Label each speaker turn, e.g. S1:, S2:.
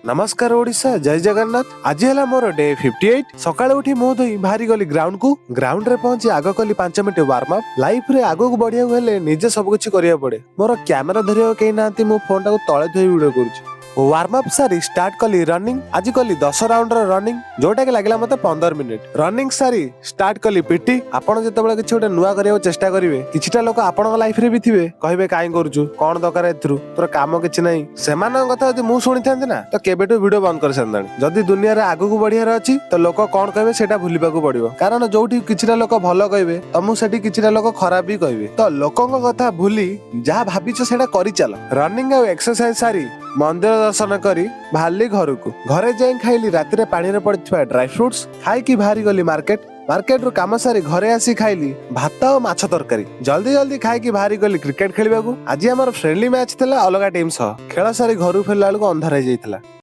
S1: ନମସ୍କାର ଓଡ଼ିଶା, ଜୟ ଜଗନ୍ନାଥ। ଆଜି ହେଲା ମୋର ଡେ 58। ସକାଳୁ ଉଠି ମୁହଁ ଧୋଇ ବାହାରି ଗଲି ଗ୍ରାଉଣ୍ଡକୁ। ଗ୍ରାଉଣ୍ଡରେ ପହଞ୍ଚି ଆଗ କଲି 5 ମିନିଟ୍ ୱାର୍ମ ଅପ୍। ଲାଇଫରେ ଆଗକୁ ବଢିବାକୁ ହେଲେ ନିଜେ ସବୁ କିଛି କରିବାକୁ ପଡେ। ମୋର କ୍ୟାମେରା ଧରିବାକୁ କେହି ନାହାନ୍ତି, ମୁଁ ଫୋନଟାକୁ ତଳେ ଥୋଇ ଭିଡିଓ କରୁଛି। ୱାର୍ମ ଅପ୍ ସାରି ଷ୍ଟାର୍ଟ କଲି ରନିଂ। ଆଜି କଲି 10 ରାଉଣ୍ଡର ରନିଂ, ଯୋଉଟା କି ଲାଗିଲା ମତେ 15 ମିନିଟ୍। ରନିଂ ସାରି ଷ୍ଟାର୍ଟ କଲି ପିଟି। ଆପଣ ଯେତେବେଳେ କିଛି ଗୋଟେ ନୂଆ କରିବାକୁ ଚେଷ୍ଟା କରିବେ, କିଛିଟା ଲୋକ ଆପଣଙ୍କ ଲାଇଫରେ ବି ଥିବେ, କହିବେ, "କାଇଁ କରୁଛୁ? କଣ ଦରକାର ଏଥିରୁ? ତୋର କାମ କିଛି ନାହିଁ।" ସେମାନଙ୍କ କଥା ଯଦି ମୁଁ ଶୁଣିଥାନ୍ତି ନା, ତ କେବେଠୁ ଭିଡିଓ ବନ୍ଦ କରିସାରିଥାନ୍ତି। ଯଦି ଦୁନିଆରେ ଆଗକୁ ବଢିବାର ଅଛି, ତ ଲୋକ କଣ କହିବେ ସେଇଟା ଭୁଲିବାକୁ ପଡିବ। କାରଣ ଯୋଉଠି କିଛିଟା ଲୋକ ଭଲ କହିବେ, ତମକୁ ସେଠି କିଛିଟା ଲୋକ ଖରାପ ବି କହିବେ। ତ ଲୋକଙ୍କ କଥା ଭୁଲି ଯାହା ଭାବିଛ ସେଇଟା କରିଚାଲ। ରନିଂ ଆଉ ଏକ୍ସରସାଇଜ ସାରି ମନ୍ଦିର ଦର୍ଶନ କରି ବାହାରିଲି ଘରକୁ। ଘରେ ଯାଇ ଖାଇଲି ରାତିରେ ପାଣିରେ ପଡିଥିବା ଡ୍ରାଇ ଫ୍ରୁଟ୍ସ। ଖାଇକି ବାହାରି ଗଲି ମାର୍କେଟ। ମାର୍କେଟରୁ କାମ ସାରି ଘରେ ଆସି ଖାଇଲି ଭାତ ଆଉ ମାଛ ତରକାରୀ। ଜଲ୍ଦି ଜଲ୍ଦି ଖାଇକି ବାହାରି ଗଲି କ୍ରିକେଟ ଖେଳିବାକୁ। ଆଜି ଆମର ଫ୍ରେଣ୍ଡଲି ମ୍ୟାଚ୍ ଥିଲା ଅଲଗା ଟିମ୍ ସହ। ଖେଳ ସାରି ଘରକୁ ଫେରିଲା ବେଳକୁ ଅନ୍ଧାର ହେଇଯାଇଥିଲା।